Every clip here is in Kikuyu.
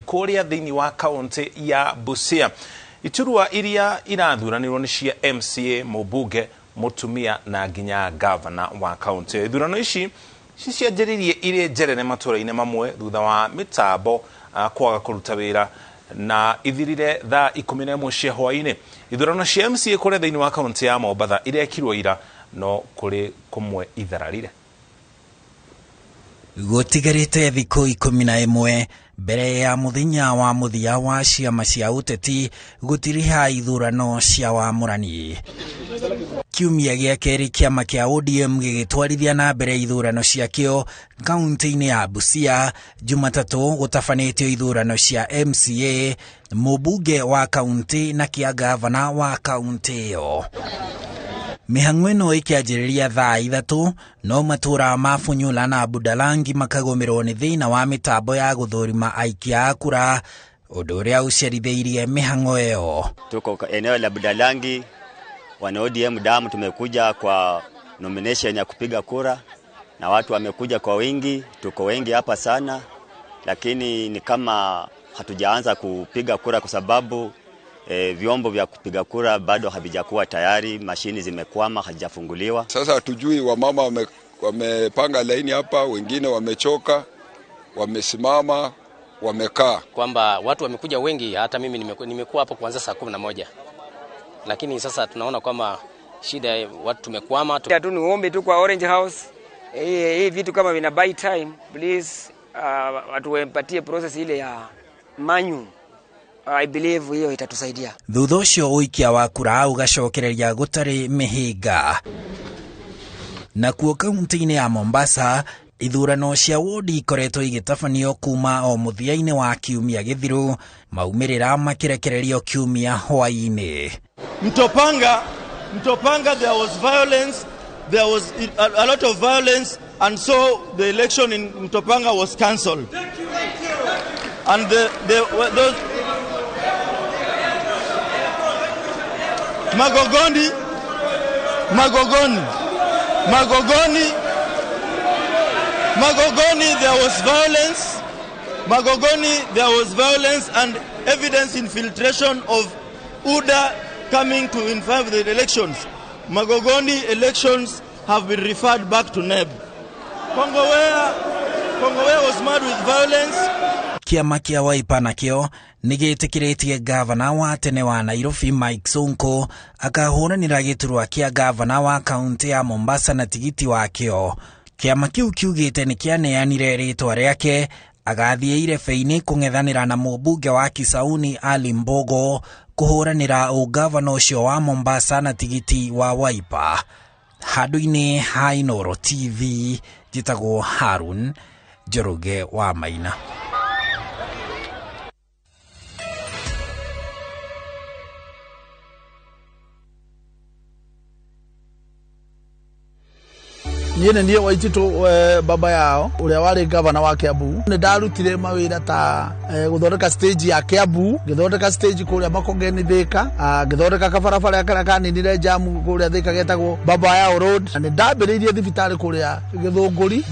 Kuria thĩinĩ wa kaunti ya Busia. Iturwa iria irathuranirwo nĩ cia MCA, mũmbunge, mũtumia na nginya gavana wa kaunti. Ithurano ici cicianjĩrĩirie irĩ njerere matũra-inĩ mamwe thutha wa mĩtambo kwaga kũruta wĩra na ithirire thaa 11 cia hwaĩ-inĩ. Ithurano cia MCA kũrĩa thĩinĩ wa kaunti ya Mombatha irekirwo ira no kũrĩ kũmwe ithararire. Gũtigarĩte thikũ 11 mbere ya mũthenya wa mũthia wa ciama cia ũteti gũtiriha ithurano cia wamũrani. Kiumia gĩa kerĩ kĩama kĩa ODM gĩgĩtwarithia na mbere ithurano ciakĩo kaunti-inĩ ya Busia. Jumatatũ gũtabanĩtio ithurano cia MCA, mũmbunge wa kaunti na kĩa gavana wa kaunti ĩyo. Mĩhang'o ĩno ĩkĩanjĩrĩria thaa 3 no matũra ma Funyula na Budalangi makagũmĩrwo nĩ thĩna wa mĩtambo ya gũthũrima aikia a kura, ũndũ ũrĩa ũcerithĩirie mĩhang'o ĩyo. Tuko eneo la Budalangi, wana ODM damu, tumekuja kwa nomination ya kupiga kura na watu wamekuja kwa wingi, tuko wengi hapa sana, lakini ni kama hatujaanza kupiga kura kwa sababu vyombo vya kupiga kura bado havijakuwa tayari, mashini zimekwama, hazijafunguliwa. Sasa hatujui, wamama wamepanga laini hapa, wengine wamechoka, wamesimama, wamekaa. Kwamba watu wamekuja wengi, hata mimi nimekuwa hapo kuanza saa 11. Lakini sasa tunaona kwamba shida, watu tumekwama. Tu niombe tu kwa Orange House, hii vitu kama vina buy time, please, watu wampatie process ile ya manyu. I believe hiyo itatusaidia. Thutha ũcio ũikia wa kura ũgacokereria gũtarĩ mĩhĩnga. Nakuo kaunti-inĩ ya Mombasa, ithurano cia wodi ikoretwo igĩtabanio kuma o mũthia-inĩ wa kiumia gĩthiru, maumĩrĩra makĩrekererio kiumia hwaĩ-inĩ. Mtopanga, there was violence, there was a lot of violence, and so the election in Mtopanga was cancelled. And those Magogoni, there was violence. Magogoni, there was violence and evidence infiltration of UDA coming to infirm the elections. Magogoni elections have been referred back to NEB. Kongowea was mad with violence. Kĩama kĩa Wiper nakĩo nĩgĩtĩkĩrĩtie gavana wa tene wa Nairobi Mike Sonko akahũranĩra gĩturwa kĩa gavana wa kaunti ya Mombasa na tigiti wakĩo. Kĩama kĩu kiugĩte nĩkĩaneanire rĩtwa rĩake agathiĩ irebe-inĩ kũng'ethanĩra na mũmbunge wa Kisauni Ali Mbogo kũhũranĩra ũgavana ũcio wa Mombasa na tigiti wa Wiper. Handũ-inĩ ha Inooro TV, njĩtagwo Harun Njoroge wa Maina. Niĩ nĩ niĩ Waititũ baba yao ũrĩa warĩ gavana wa Kiambu. Nĩ ndarutire mawĩra ta gũthondeka stage ya Kiambu, ngĩthondeka stage kũrĩa Makongeni Thika, ngĩthondeka kabarabara karĩa kaninire jamu kũrĩa Thika getagwo Baba Yao Road. Na nĩ ndambĩrĩirie thibitarĩ kũrĩa Gĩthũngũri,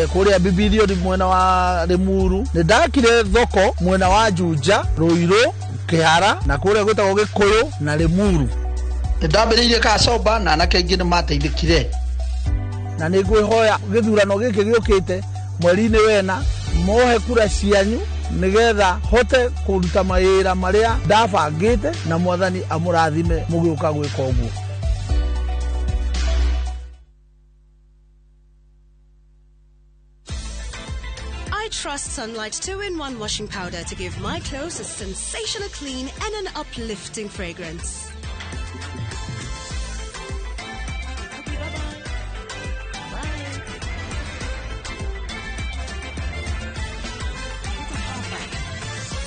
kũrĩa Bibilioni mwena wa Limuru. Nĩ ndakire thoko mwena wa Juja, Ruiru, Kĩhara na kũrĩa gwĩtagwo Gĩkũyũ na Limuru. Nĩ ndambĩrĩirie Kasomba na anake aingĩ nĩ mateithĩkire. Na nĩ ngwĩhoya gĩthurano gĩkĩ gĩũkĩte mweri-inĩ wena mohe kura cianyu nĩgetha hote kũruta mawĩra marĩa ndabangĩte na Mwathani amũrathime mũgĩũka gwĩka ũguo. I trust Sunlight 2-in-1 washing powder to give my clothes a sensational clean and an uplifting fragrance.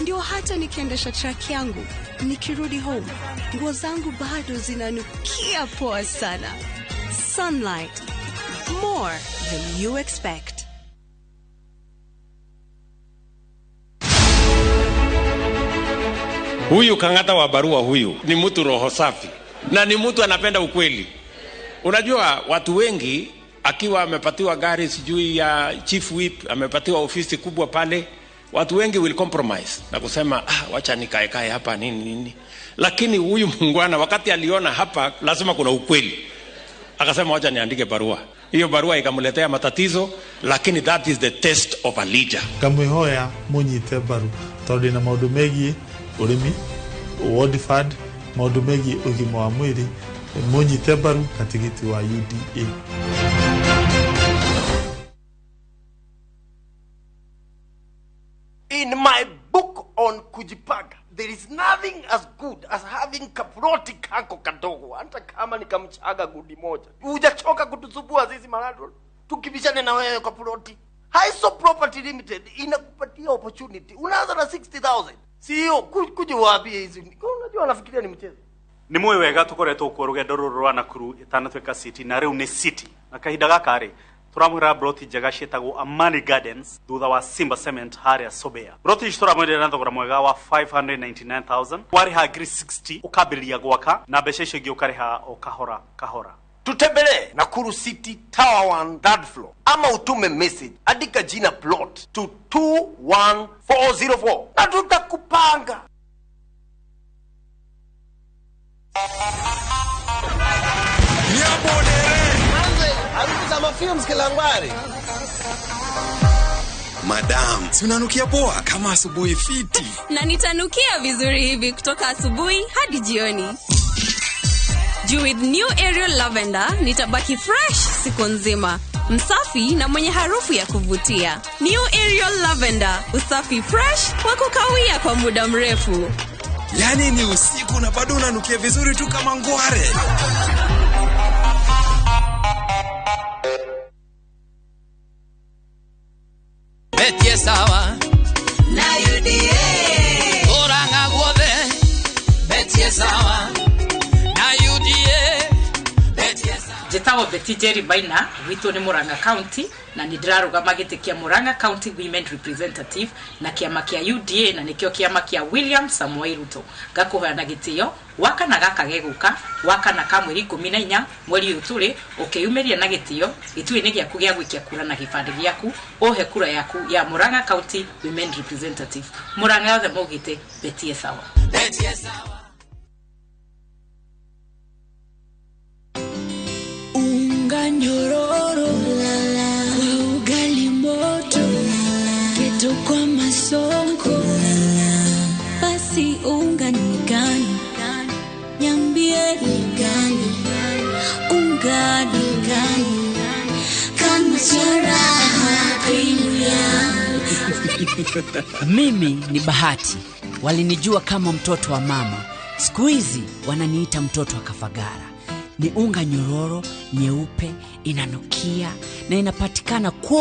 Ndio hata nikiendesha truck yangu, nikirudi home, nguo zangu bado zinanukia poa sana. Sunlight, more than you expect. Huyu Kang'ata wa barua huyu ni mtu roho safi na ni mtu anapenda ukweli. Unajua watu wengi akiwa amepatiwa gari sijui ya chief whip, amepatiwa ofisi kubwa pale, Watu wengi will compromise na kusema wacha nikaekae hapa nini nini, lakini huyu muungwana wakati aliona hapa lazima kuna ukweli, akasema wacha niandike barua. Hiyo barua ikamletea matatizo, lakini that is the test of a leader. Ngamwihoya munyite mbaru tondu na maundu megie urimi, World Fund, maundu megie ugima wa mwiri, munyite mbaru na tigiti wa UDA. In my book on kujipanga, there is nothing as good as having kaploti kako kadogo, hata kama nikamchaga gudi moja. Hujachoka kutusumbua sisi malandlord, tukibishane na wewe kwa ploti. Haiso Property Limited inakupatia opportunity. Unaanza na 60,000. Sio kuja waambie hizi. Unajua wanafikiria ni mchezo. Ni mwe wega tukoretwo kuo rugendo ruru rwa Nakuru itanatuika city na riu ni city na kahinda gaka ri turamwira broti njega cietagwo Amani Gardens thutha wa Simba Cement haria Sobea. Broti ici turamwendera na thogora mwega wa 599,000, wariha ngiri 60 ukambĩrĩria gwaka na mbeca icio ingĩ ũkarĩha o kahora kahora. Tutembelee Nakuru City Tower 1 third floor, ama utume message, andika jina plot to 21404 na tutakupanga. Madam, si unanukia poa kama asubuhi fiti. Na nitanukia vizuri hivi kutoka asubuhi hadi jioni. Juu with new Ariel Lavender nitabaki fresh siku nzima, msafi na mwenye harufu ya kuvutia. New Ariel Lavender, usafi fresh wa kukawia kwa muda mrefu. Yani ni usiku na bado unanukia vizuri tu kama ngware. Betie sawa na UDA Oranga guothe. Betie sawa na UDA. Betie sawa. Njĩtagwo Betty Jerry Maina, gwitũ nĩ Murang'a County na nĩ ndĩrarũgama gĩtĩ kĩa Murang'a County Women Representative na kĩama kĩa UDA na nĩkĩo kĩama kĩa William Samoei Ruto. Ngakũhoya na gĩtĩo wakana gaka gegũka wakana ka mweri 14 mweri ũyũ tũrĩ, ũkĩyumĩria na gĩtĩo gĩtuĩ-inĩ gĩaku gĩa gũikia kura na gĩbandĩ gĩaku, ũhe kura yaku ya Murang'a County Women Representative. Murang'a yothe maugĩte Betie sawa. Betie sawa. Unga nyororo kwa ugali moto, keto kwa masonko, basi unga ni gani? Niambie ni gani? Unga ni gani? Kama charaha premium. Mimi ni Bahati, walinijua kama mtoto wa mama, siku hizi wananiita mtoto wa Kafagara. Ni unga nyororo, nyeupe, inanukia na inapatikana kwa